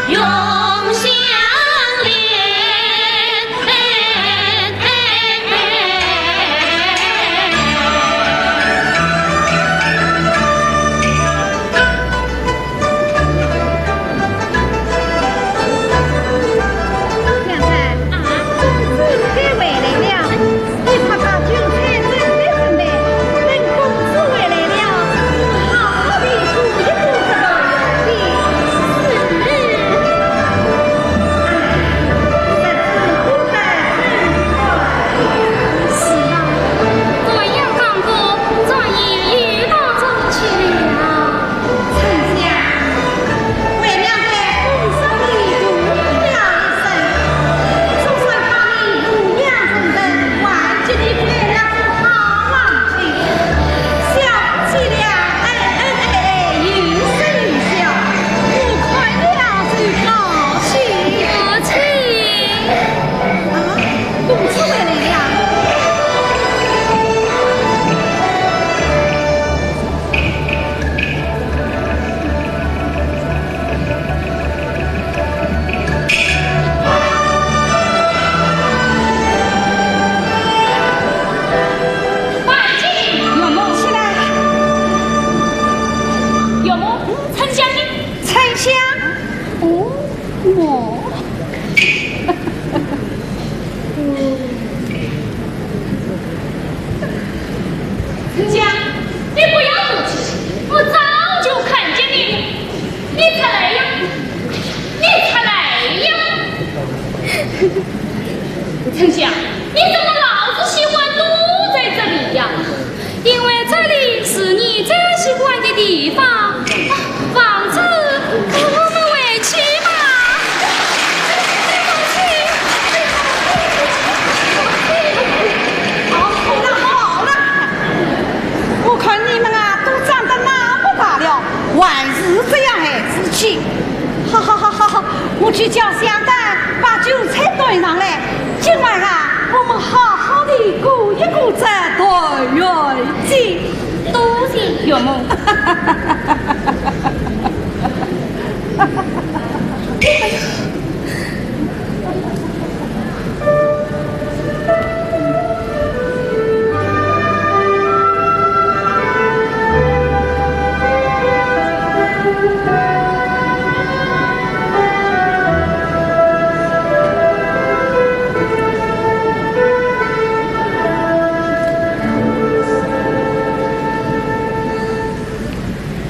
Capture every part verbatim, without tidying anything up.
永相连。娘子，啊，公子该回来了。 你快把酒菜准备准备，等公子回来了，好好地过一过这个月的日子。哎，日子过得真快。是啊，我也刚刚转眼又到中秋了。 丞相，为了在公子的途中了一生，总算把你抚养成人，还给你配了个好郎君。想不起了，哎哎哎哎，又说又笑，我看了就高兴。母亲。啊，公子回来了。 慢些，岳母。起来。岳母，丞相呢？丞相？哦，我。 丞相，你不要客气，我早就看见你了。你出来呀，你出来呀！丞相，你怎么老是喜欢躲在这里呀？因为这里是你最喜欢的地方。 王子，我们回去吧。好了好了，我看你们啊，都长得那么大了，还是这样孩子气。好好好好好，我去叫香丹把酒菜端上来，今晚啊，我们好好地过一过这团圆节。 多谢岳母。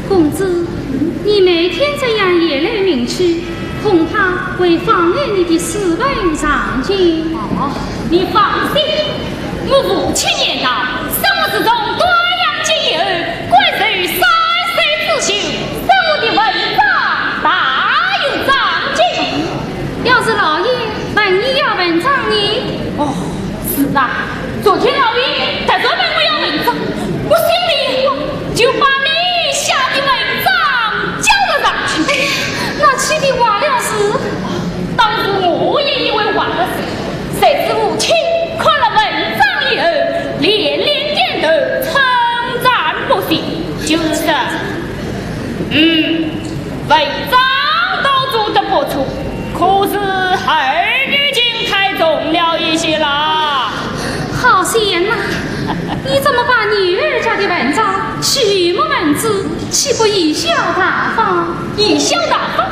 公子，你每天这样夜来梦去，恐怕会妨碍你的诗文上进。哦，你放心，我父亲言道，生我自从断阳节以后，官受三岁之休，生我的文章大有长进。要是老爷问你要文章呢？哦， 是啊，昨天老爷特地问我要文章，我心里一慌，就把你写的文章交了上去。哎呀，那岂不坏了事？当时我也以为坏了事，谁知父亲看了文章以后，连连点头，称赞不息，就是说，嗯， 文章倒做得不错，可是儿女情太重了一些啦。好贤呐，你怎么把女儿家的文章取墨文字，岂不贻笑大方？贻笑大方？